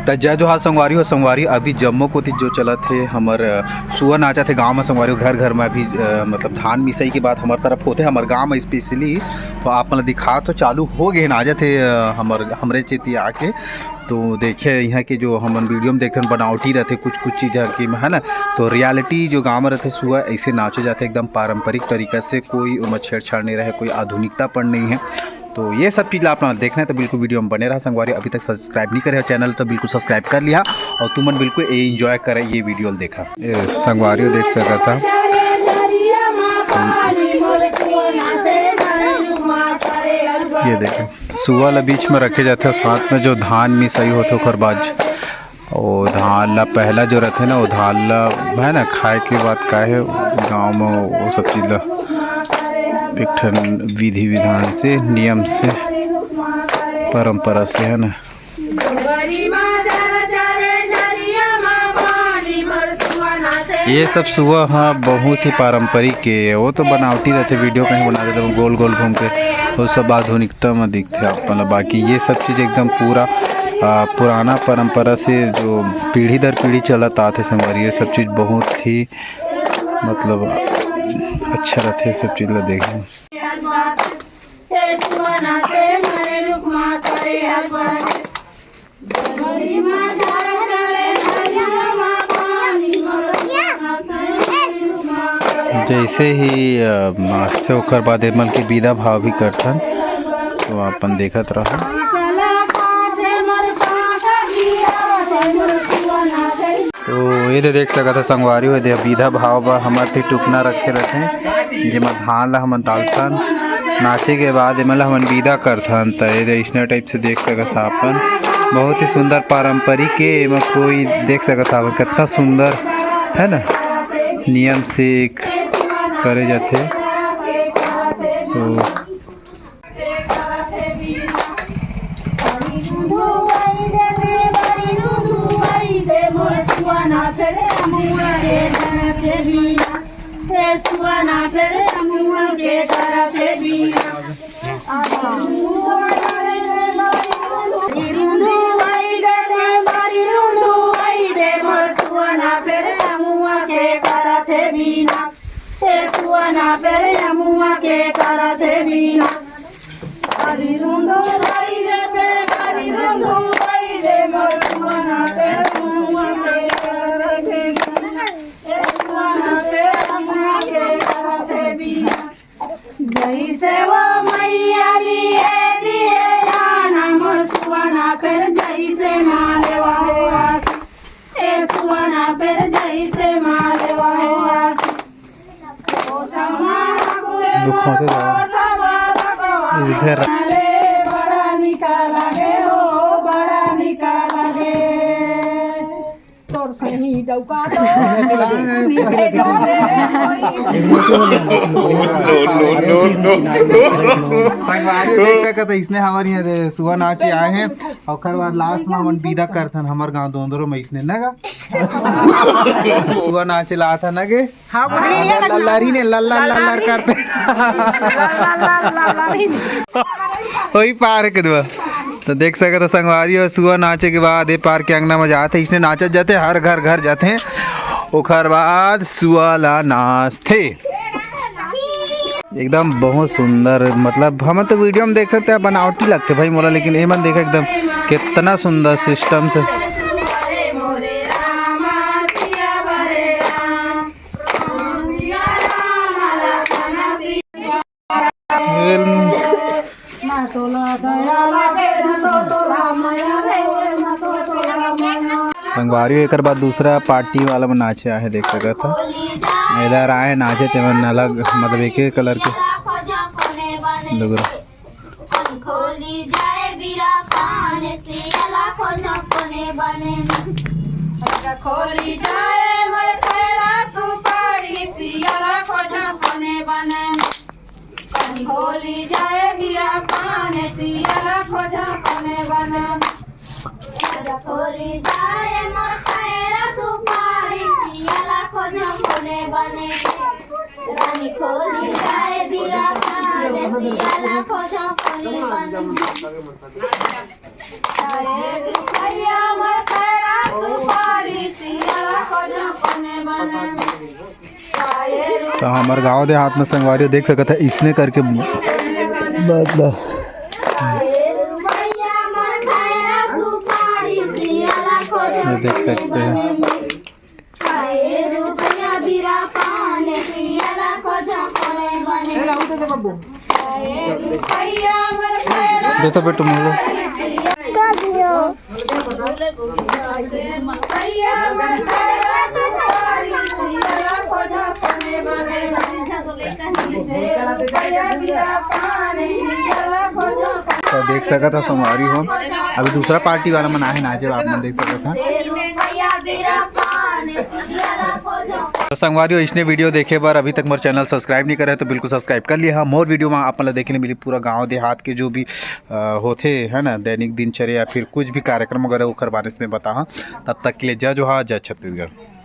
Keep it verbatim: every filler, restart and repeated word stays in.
त जय जोहार संगवारी हो। संगवारी, अभी जम्मो कोती जो चलत हे हमर, अ, सुआ नाचत हे गांव म संगवारी हो, घर घर म अभी, अ, मतलब धान मिसाई के बाद हमर तरफ होथे, हमर गांव म specially। तो आप मन ल दिखा तो चालू हो गे हे, नाचत हे, अ, हमर, हमरे चेती आके। तो देखिए, यहाँ के जो हमन video म देखथन, बनावटी रहथे कुछ कुछ चीज ह कि, है ना। तो reality जो गांव म रहथे, सुआ ऐसे नाचे जाथे एकदम पारंपरिक तरीका से, कोई ओमा छेड़छाड़ नहीं रहे, कोई आधुनिकता पण नहीं है। तो ये सब चीज ला आप लोग देखना है तो बिल्कुल video में बने रहा संगवारी। अभी तक subscribe नहीं करे हो channel तो बिल्कुल subscribe कर लिहा और तुमन बिल्कुल ये enjoy करे ये video ल देखा। ए, संगवारी हो देख सकत हा। ये देखो, सुआ ला बीच में रखे जाथे और साथ में जो धान मिसाई होथे ओकर बाद ओ धान ला पहला जो रथे ना, ओ धान ला, है ना, खाए के बाद का है, गांव में वो सब चीज ला एक ठन विधि विधान से, नियम से, परंपरा से, है ना। ये सब सुआ हा बहुत ही पारंपरिक है, वो तो बनावटी रहते, video कहीं बना देते, वो गोल गोल घूम के, वो सब आधुनिकता में दिखते आप, मतलब, बाकी ये सब चीज एकदम पूरा, आ, पुराना परंपरा से जो पीढ़ी दर पीढ़ी चलत आत हे संगवारी, ये सब चीज बहुत ही, मतलब, अच्छा रहते, ये सब चीज ला देखे। जैसे ही, अ, नाचथे, ओकर बाद एमन के विदा भाव भी करथन, तो अपन देखत रहो। तो ये दे देख सकत ह संगवारी हो, दे विदा भाव बर हमर ती टुकना रखे रथे, जेमा धान ला हमन डालथन। नाचे के बाद एमन ला हमन विदा करथन। त ये दे अइसने type से देख सकत ह अपन, बहुत ही सुंदर पारंपरिक के, एमा कोई देख सकत ह अपन, कितना सुंदर, है ना, नियम से एक करे जाथे। तो जैसे वो मैया लिए दिए जाना मोर सुआना, फिर जैसे मालेवा हो आस, ए सुआना, फिर जैसे मालेवा हो आस। दुख होते जाओ। इधर। बड़ा निका लागे हो, बड़ा निका लागे। तोर सही डौका तो। संगवारी देख सकत ह, इसने हमर यहाँ रे सुआ नाचे आए हैं, ओकर बाद last में हमन विदा करथन हमर गांव दोंदरो में इसने न गा। सुआ नाचे ला था न गे। हाँ, बोलिए। लल्ला लल्ला री ने लल्ला लल्ला लल्ला लल्ला करते। लल्ला लल्ला लल्ला री ने। वही पार के दुआ। तो देख सकत ह संगवारी हो, सुआ नाचे के बाद ए पार के अंगना में जाथे, इसने नाचत जाथे, हर घर घर जाथे, ओकर बाद सुआ ला नाचथे। एकदम बहुत सुंदर, मतलब हम तो video में देख सकते हैं बनावटी लगते भाई मोला, लेकिन एमन देखा एकदम कितना सुंदर system से। संगवारी हो, एकर बाद दूसरा party वाला में नाचे आहे, देख सकत ह। इधर आए नाचे, तेमन अलग, मतलब एक एक colour के लुगरा। खोली जाए बीरा पान, सियाला खोजो कोने बने। खोली जाए मोर खैरा सुपारी, सियाला खोजो कोने बने। खोली जाए बीरा पान, सियाला खोजो कोने बने। खोली जाए मोर खैरा सुपारी, सियाला खोजो कोने बने। रानी खोली जाए बीरा पान, सियाला खोजो कोने बने। अरे भैया मोर तो हमर गांव देहात में संगवारी हो देख सकत हे, इसने करके मतलब ये देख सकते हैं। दे तो बेटू मुंह लो। तो देख सकत ह संगवारी हो, अभी दूसरा पार्टी वाला मन आहे नाचे बर, आप मन देख सकत ह। तो संगवारी हो, इसने वीडियो देखे बर अभी तक मोर चैनल सब्सक्राइब नहीं करे तो बिल्कुल सब्सक्राइब कर लिया। मोर वीडियो में आप मन ला देखे ले मिली पूरा गांव देहात के जो भी अ, होथे है ना, दैनिक दिनचर्या या फिर कुछ भी कार्यक्रम वगैरह ओकर बारे में बताहा। तब तक के लिए जय जोहार, जय छत्तीसगढ़।